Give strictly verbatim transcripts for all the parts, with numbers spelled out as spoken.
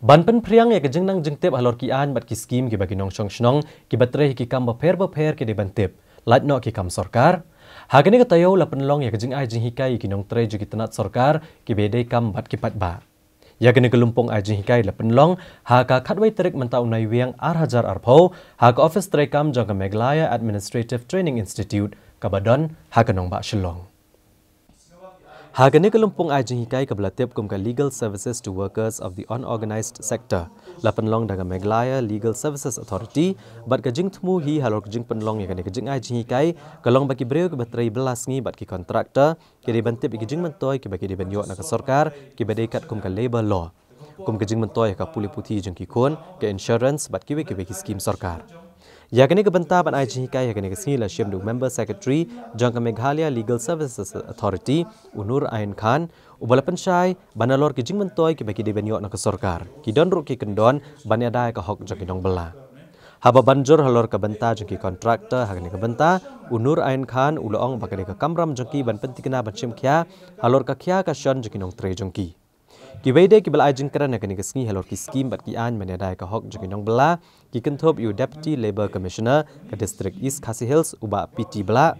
Ban pynphriang ïa ka jingnang jingtip halor ki aiñ bad ki skim kiba ki nongshong shnong kiba trei ha ki kam bapher bapher ki dei ban tip, lait noh ki kam sorkar. Ha kane ka taïew la pynlong ïa ka jingai jinghikai ïa ki nongtrei jong ki tnat sorkar kiba dei kam bad ki paidbah. Ïa kane ka lympung ai jinghikai la pynlong ha ka khatwei tarik mynta u Naiwieng ar hajar arphew ha ka ophis treikam jong ka Meghalaya Administrative Training Institute kaba don ha ka nongbah Shillong. Ha kane ka lympung ai jinghikai kaba la tip kum ka Legal Services to Workers of the Unorganised Sector, la pynlong da ka Meghalaya Legal Services Authority, bad ka jingthmu hi halor ka jingpynlong ïa kane ka jingai jinghikai ka long ba ki briew kiba trei bylla sngi bad ki contractor ki dei ban tip ïa ki jingmyntoi kiba ki dei ban ïoh na ka sorkar kiba dei katkum ka labour law, kum ka jingmyntoi ha ka pule puthi jong ki khun, ka insurance bad kiwei kiwei ki skim sorkar. Ïa kane ka bynta ban ai jinghikai ha kane ka sngi la shim da u Member Secretary jong ka Meghalaya Legal Services Authority, u Nur Ain Khan, uba la pynshai ba nalor ki jingmyntoi kiba ki dei ban ïoh na ka sorkar, ki don ruh ki kyndon ban ïada ïa ka hok jong ki nongbylla. Haba ban jur halor ka bynta jong ki contractor ha kane ka bynta, u Nur Ain Khan u la ong ba ka dei ka kamram jong ki ban pyntikna ban shim khia halor ka khia ka shon jong ki nongtrei jong ki. Kiwei de kiba la ai jingkren ha kane ka sngi halor ki skim bad ki aiñ ban ïada ïa ka hok jong ki nongbylla ki kynthup ïa u Deputy Labour Commissioner ka District East Khasi Hills, u Bah P T Blah,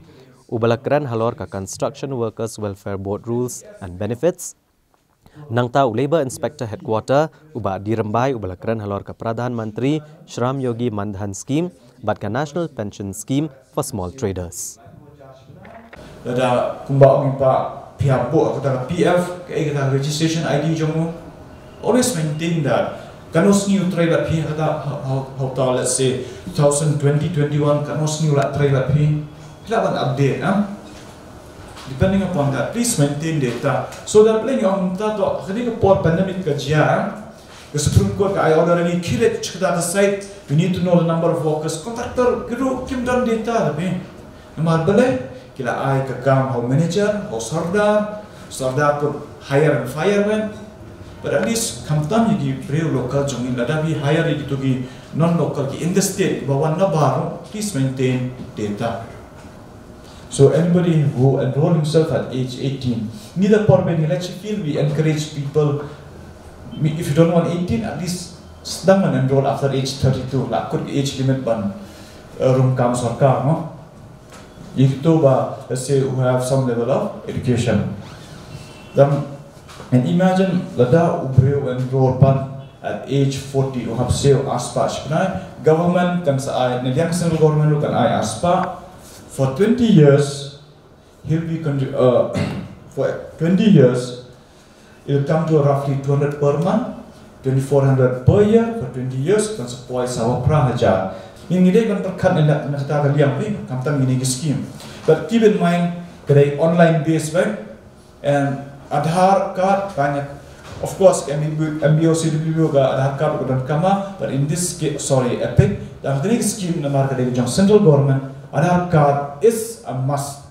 uba la kren halor ka Construction Workers Welfare Board Rules and Benefits. Nangta u Labour Inspector Headquarter, u Bah D Rymbai, uba la kren halor ka Pradhan Mantri Shram Yogi Mandhan Scheme bad ka National Pension Scheme for Small Traders. Lada kumba ong i pa, phi hap buh kata ka P F, kaei kata ka registration I D jong u. Always maintain that. Katno sngi u trei bad phi ha kata, ha, ha, ha uta, let's say, two thousand twenty, twenty-one, katno sngi u la trei bad phi. Phi lah ban update, ah. Depending upon that, please maintain data. So that, like, ong ta to, kane ka por pandemic ka jia, ka Supreme Court ka ai order, ani khie leit sha kata ka site, we need to know the number of workers. Contractor ki ruh kim don data, da phi. Namar balei, ki la ai ka kam ha u manager, ha u sordar, sordar put hire and fire men. But at least khamtam ïa ki briew local jong ngi, lada phi hire ïa kito ki non-local, ki interstate, kiba wan na baroh, please maintain data. So anybody who enroll himself at age eighteen, ngi da por ba ngi la, actually feel we encourage people, if you don't want eighteen, at least sdang ban enroll after age thirty-two, la kut age limit ban, uh, rung kam sorkar, no? Ïa kito ba, let's say, who have some level of education. Then, and imagine, lada u briew enroll pat at age forty, u hap siew arspah shiphew bnai, government kan sa ai, na liang central government ruh kan ai arspah, for twenty years, he'll be con-, uh, for twenty years, it'll come to roughly two hundred per month, twenty-four hundred per year, for twenty years, kan sa poi saw phra hajar. Ngi, ngi dei ban pyrkhat na, na kata ka liang, eh, khamtam ïa kine ki scheme. But keep in mind, ka dei online based, right? And Aadhaar card, banyak. Of course, M B, M B O C W ka Aadhaar card ka donkam, but in this case, sorry, EPIC, da kane ka scheme namar ka dei jong central government, Aadhaar card is a must.